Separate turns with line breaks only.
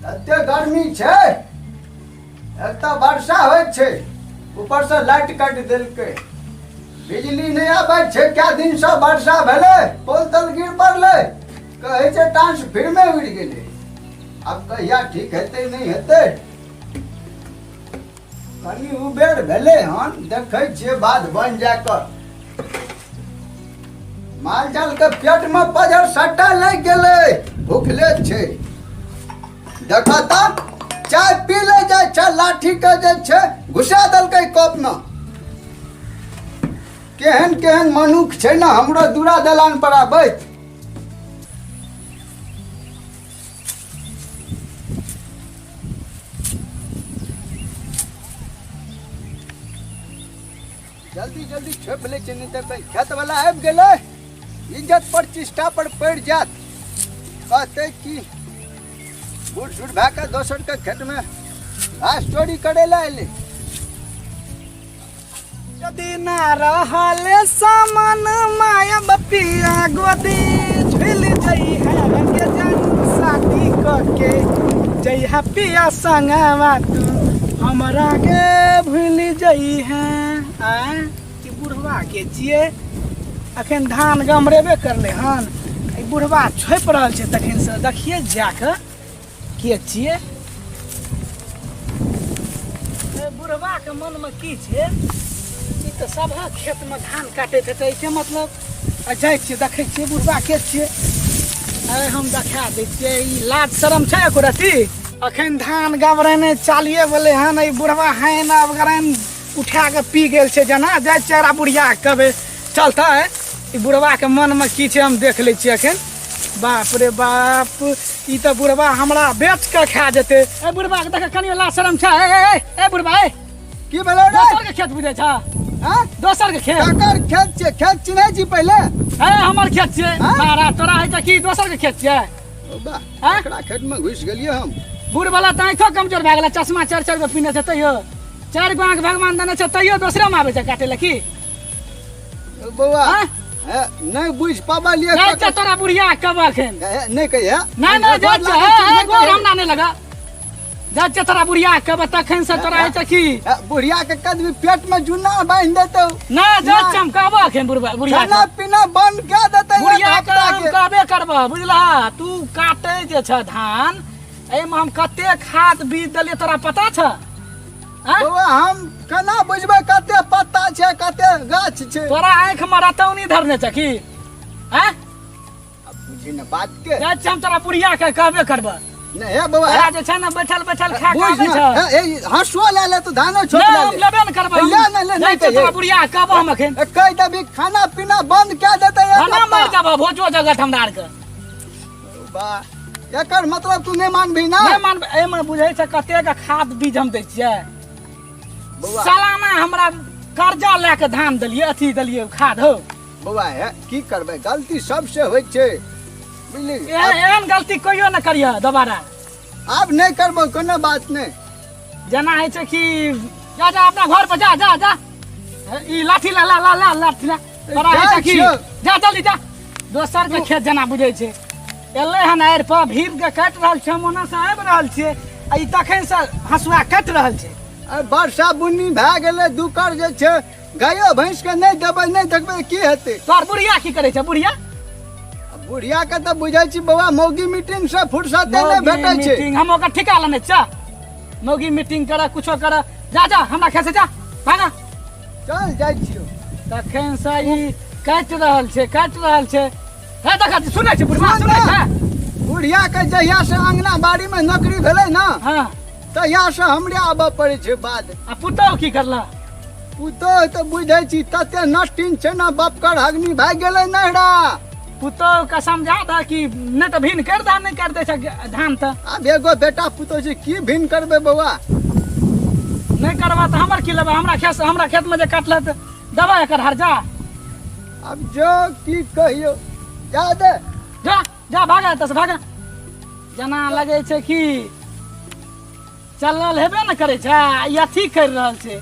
एते गर्मी छै, एक तऽ वर्षा होइ छै, ऊपरसँ लाइट काटि देलकै, बिजली नहि आबै छै। कए दिनसँ वर्षा भेलै, पोल तल गिर पड़लै, कहै छै ट्रांसफार्मे उड़ि गेलै। आब कहिया ठीक हेतै नहि हेतै। कनि उबेर भेलै हन, देखै छियै बाध बन जा कऽ। माल जाल के पेट में पजर सट्टा लागि गेलै, भूखले छै। देख तऽ चाय पी ले जाइ छै, लाठी के जे छै घुसा देलकै कप में। केहन केहन मनुख छै ने हमरो दूरा दलान पर आबैत। जल्दी जल्दी छोपि लै छै, नहि तऽ कहीं खेतवला आबि गेलै, इज्जत प्रतिष्ठा पर पड़ि जायत। कहतै कि बूढ़ सूढ़ भए कऽ दोसरके खेतमे घास चोरी करै लए अयलै।
यदि ना रहल सामान माया बपिया गोदी झुल जई है के जानू, शादी क के जइहा पिया संगवा तू हमरा के भूल जई है। आँय ई बुढ़वा के छियै, अखन धान गमरेबे करले हन, ई बुढ़वा छोपि रहल छै तखन से। देखिए जाके के छियै। ए बुढ़वाके मनमे की छै? ई तऽ सभक खेतमे धान काटैत हेतै, एहिके मतलब आ जाइ छियै, देखै छियै बुढ़वा के छियै। अरे हम देखा दै छियै, ई लाज शरम छै एको रत्ती? अखन धान गबरेने चालिए भेलै हन, ई बुढ़वा हाइन आब गराइन उठा कऽ पी गेल छै जेना। जाइ छियै एकरा बुढ़िया के कहबै, चलतै। ई बुढ़वाके मनमे की छै हम देख लै छियै अखन। बाप रे बाप, ई तऽ बुढ़वा हमरा बेच कऽ खा जेतै। ए बुढ़वा के देख, कनियो लाज शरम छै? ए ए ए, ए बुढ़वा, ए
की भेलै रे?
दोसर के खेत बुझै छ?
हाँ?
दोसर के खेत?
ककर खेत छै? खेत चिन्है छी पहिले?
ए हमर खेत छियै।
हाँ?
बारा तोरा है तऽ की दोसर के खेत छियै?
ओ बा,
हाँ?
ककरा खेत में घुसि गेलियै हम?
बूढ़ वाला तऽ आँखियो कमजोर भए गेलै, चश्मा चारि चारि गो पीने छै, तैयो चारि गो आँखि भगवान देने छै, तैयो दोसरे मे आबै छै काटे लए की?
ओ बौआ,
हाँ?
हे, नहि बुझि पाबलियै।
जाइ छै तोरा बुढ़िया कब अखन?
हे, नहि कहिया।
नहि नहि, जाइ छै। हे हे, गोर हमरा नहि लगा। जाइ छै तोरा बुढ़िया कब तखन से तोरा होइ छै की?
हे, बुढ़िया के कदमी पेट में जुन्ना बान्हि देतौ।
नहि, जाइ छै, हम कहबो अखन बुढ़बा बुढ़िया
खाना पीना बंद कए देतै एक
बुढ़िया के।
हफ्ता
हम
के।
कहबे करबह, बुझलह? तू काटे जे छ धान, एहिमे हम कते खाद बीज देलियै तोरा पता छ? आँय?
बौआ, हम केना बुझबै कते पत्ता छै कते गाछ छै?
तोरा आँखि मे रतौनी धरने छ की? आँय?
आब बुझी ने बात के।
जाइ छियै हम तोरा बुढ़िया के कहबे करबह।
नहि हे बौआ,
तोरा जे छै ने बैठल बैठल खा के
बुझ
आबै
ने
छ।
हे, हे, हँसुआ लए ले तू, धानो छोप
नहि,
लए
हम
ले।
लेबे ने करबै।
ले ने, ले,
जाइ
नहि
छियै तोरा
कहियै।
बुढ़िया के कहबह हम अखन।
ए, कहि देबही खाना पीना बंद कए देतै एक
खाना
हफ्ता।
मरि जाबह भोजो जगत हमरा आरके।
वाह, एकर मतलब तू नहि मानबही ना?
नहि मानबै। एहिमे बुझै छै कतेक खाद बीज हम दै छियै?
बौआ,
सालाना हमरा कर्जा लए कऽ धान देलियै, अथी देलियै खाद हौ।
बौआ, हे की करबै, गलती सबसे होइ छै, बुझली?
एहन एहन गलती कहियो नहि करिह दोबारा।
आब नहि करबो, कोनो बात नहि।
जेना होइ छै कि जा जा अपना घर पर जा जा जा। ई लाठी ला ला ला ला लाठी ला। तोरा होइ छै कि
छियौ।
जा जल्दी जा। दोसर के खेत जेना बुझै छै। एलै हन आड़ि पर भीड़ के काटि रहल छै, हम ओना से आबि रहल छियै आ ई तखन से हँसुआ काटि रहल छै।
आ वर्षा बुन्नी भए गेलै, दुकर जे छै गायो भैंस के नहि देबै, नहि देखबै की हेतै?
तोहर बुढ़िया की करै छै बुढ़िया?
आ बुढ़िया के तऽ बुझै छी बौआ, मौगी मीटिंग से फुर्सते नहि
मौगी
भेटै छै।
मीटिंग हम ओकर ठिका लेने छियै। मौगी मीटिंग कर, कुछो कर, जा जा हमरा खेत से जा भागा।
चल जाइ छियौ।
तखन से ई काटि रहल छै, काटि रहल छै। हे देख, सुनै छै बुढ़वा, सुनै छै?
बुढ़िया के जहिया से अंगना बाड़ी में नौकरी भेलै ना,
हाँ,
तहिया से हमरे आबऽ पड़ै छै बाद।
आ पुतहु की करला?
पुतोह तऽ बुझै छी तते नष्टिन छै ने, बपकर अग्नि भए गेलै नहरा।
पुतहु के समझा दह कि नहि तऽ भिन कर दह, नहि कर दै छै धान तऽ।
आब एगो बेटा पुतोह छै, की भिन करबै बौआ?
नहि करबा तऽ हमर की लेबै? हमरा खेत, हमरा खेतमे जे काटल तऽ देबै एकर हर्जा?
आब जो की कहियौ, जा दे।
जा जा, भागा एतऽ से भागा। जेना लगै छै कि चलल हेबे ने करै छै, ई अथी करि रहल छै।